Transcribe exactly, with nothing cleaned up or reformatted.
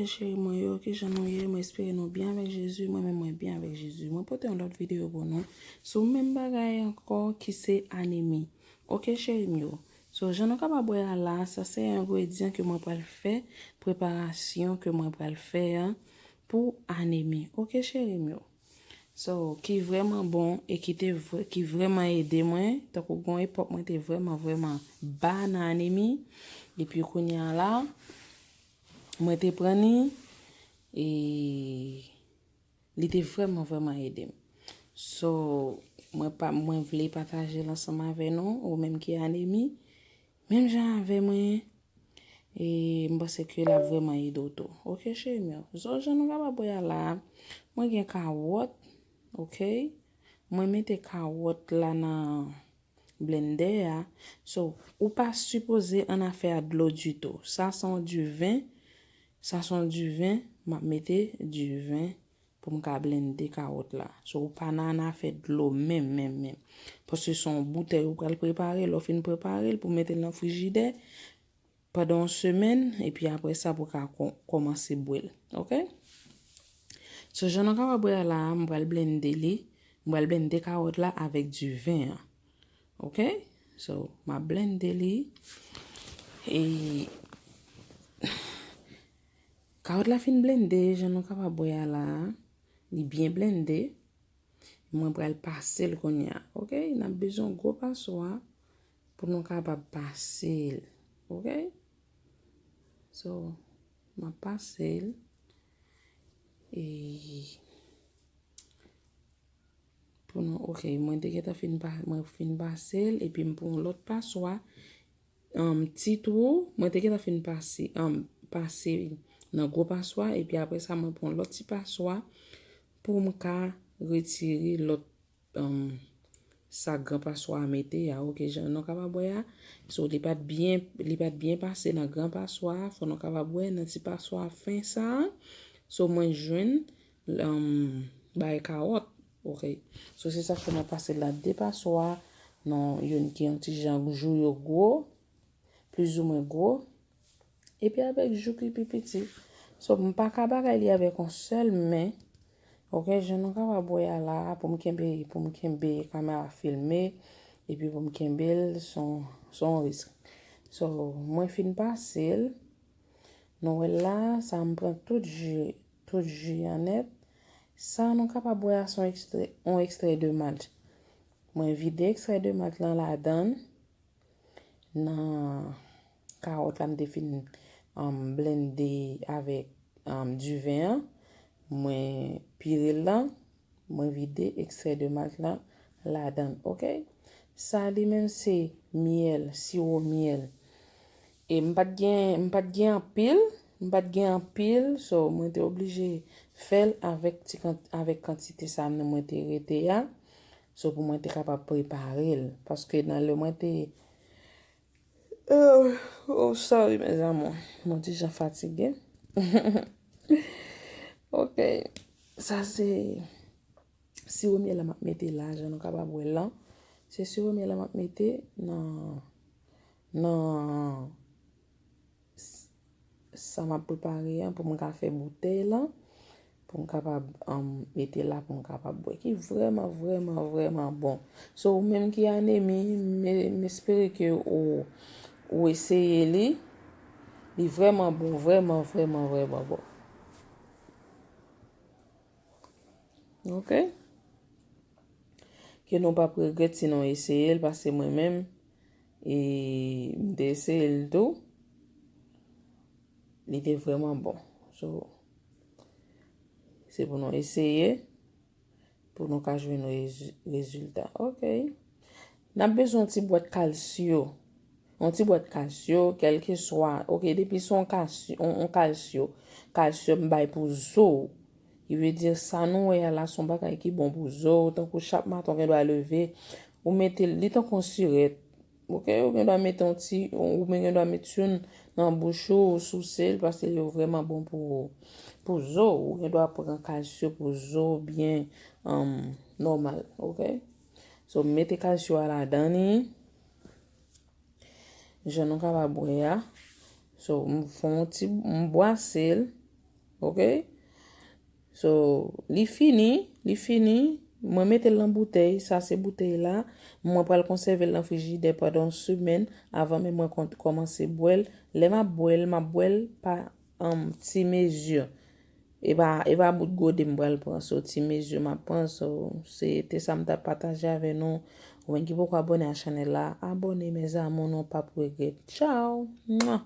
Cheri mwen yo, kijan nou ye? Mwen espere nou byen avèk Jezi. Mwen menm, mwen byen avèk Jezi. Mwen pote yon lòt videyo pou nou sou menm bagay ankò, ki se anemi. Oke, cheri m yo. So, jan nou kapab wè a la, sa se engredyan ke mwen pral fè, preparasyon ke mwen pral fè an pou anemi. Oke, cheri m yo. So, ki vrèman bon e ki te vrè-, ki vrèman ede mwen, tankou gon epòk mwen te vrèman, vrèman ba nan anemi. Epi kounye a la, mwen te pran li, e li te vrèman, vrèman ede m. So, mwen pa, mwen vle pataje l ansanm avè nou, ou menm ki anemi, menm jan avè mwen, e m panse ke l ap vrèman ede w tou. Oke, cheri m yo. So, jan nou kapab wè a la, mwen gen kawòt, oke? Mwen mete kawòt la nan blendè a. So, ou pa sipoze ann afè a dlo ditou. Sa se yon diven, sa se yon diven, m ap mete diven pou m ka blende kawòt la. So, ou pa nan ann afè dlo menm, menm, menm. Paske se yon boutèy ou pral prepare, lè w fin prepare l pou mete l nan frijidè, pandan yon semèn, epi apre sa pou ka kò-, kòmanse bwè l. Oke? So, jan nou kapab wè a la, m pral blende li. M pral blende kawòt la avèk diven an. Oke? So, m ap blende li. E kawòt la fin blende, jan nou kapab wè a la, li byen blende. Mwen pral pase l kounye a. Oke? N ap bezwen gwo paswa pou nou kapab pase l. Oke? So, m ap pase l. E pou nou, oke, mwen te gentan fin pa-, mwen fin pase l, epi m pran yon lòt paswa. Um, ti twou, mwen te gentan fin pase, um, pase nan gwo paswa, epi apre sa, mwen pran lòt ti paswa pou m ka retire lòt, um, sa gran paswa a mete a, oke, jan nou kapab wè a. So, li pa t byen, li pa t byen pase nan gran paswa a, fò nou kapab wè nan ti paswa fen sa a. So, mwen jwenn, um, bay kawòt, oke. So, se sa k fè mwen pase l nan de paswa, nan youn ki yon ti jan jou yo gwo, plizoumwen gwo, epi avèk jou ki pi piti. So, m pa ka bagay li avèk yon sèl men. Oke, jan nou kapab wè a la, pou m kenbe, pou m kenbe kamera filme, epi pou m kenbe l, se yon, se yon risk. So, mwen fin pase l. Nou wè l la, sa m pran tout ji, tout ji an nèt. Sa nou kapab wè a se yon ekstrè, yon ekstrè de malt. Mwen vide ekstrè de malt lan ladann. Nan kawòt la, m te fin, um, blende avèk, um, diven an. Mwen pire l lan, mwen vide ekstrè de malt lan ladann, oke? Sa li menm se myèl, siwo myèl. E m pa t gen, m pa t gen anpil, m pa t gen anpil, so mwen te oblije fè l avèk ti kan-, avèk kantite sa mwen te rete a. So pou mwen te kapab prepare l. Paske nan lè mwen te, oh, oh, sorry, mes amours. Mwen ti jan fatige. Ok. Sa se siwo myèl la m ap mete la, jan nou kapab wè l lan. Se siwo myèl la m ap mete nan, nan s-, sa m ap prepare an pou m ka fè boutèy lan, pou m kapab, um, mete la pou m kapab bwè, ki vrèman, vrèman, vrèman bon. So, ou menm ki anemi, m, m espere ke ou, ou eseye li. Li vrèman bon, vrèman, vrèman, vrèman bon. Ok? Ke nou p ap regrèt si nou eseye l, paske mwen menm, e, m te eseye l tou. Li te vrèman bon. So, se pou nou eseye, pou nou ka jwenn rezi-, rezilta. Ok. N ap bezwen yon ti bwat kalsyo. Yon ti bwat kalsyo, kèlkeswa. Ok, depi se yon kalsyo, yon, yon kalsyo. Kalsyo m bay pou zo. Ki vle di sa nou wè a la se yon bagay ki bon pou zo. Tankou chak maten w gen dwa leve, ou mete l, li tankou yon sirèt. Ok, ou gen dwa mete yon ti, ou gen dwa mete youn nan bouch ou, ou souse l, paske yo vrèman bon pou, pou zo. Ou gen dwa pran kalsyo pou zo byen, um, nòmal, ok? So, m mete kalsyo a ladan li. Jan nou kapab wè a. So, m fè yon ti, m bwase l. Ok? So, li fini, li fini. Mwen mete l nan boutèy, sa se boutèy la. Mwen pral konsève l nan frijidè pandan yon semèn avan menm mwen kont- kòmanse bwè l. Lè m ap bwè l, m ap bwè l pa um, ti mezi. E pa, e pa bout gode m pral pran, so ti mezi m ap pran, so se te sa m t ap pataje avè nou. Ou menm ki poko abòne a chanèl la, abòne, mes amours, nou p ap regrèt. Tchao! Mwa!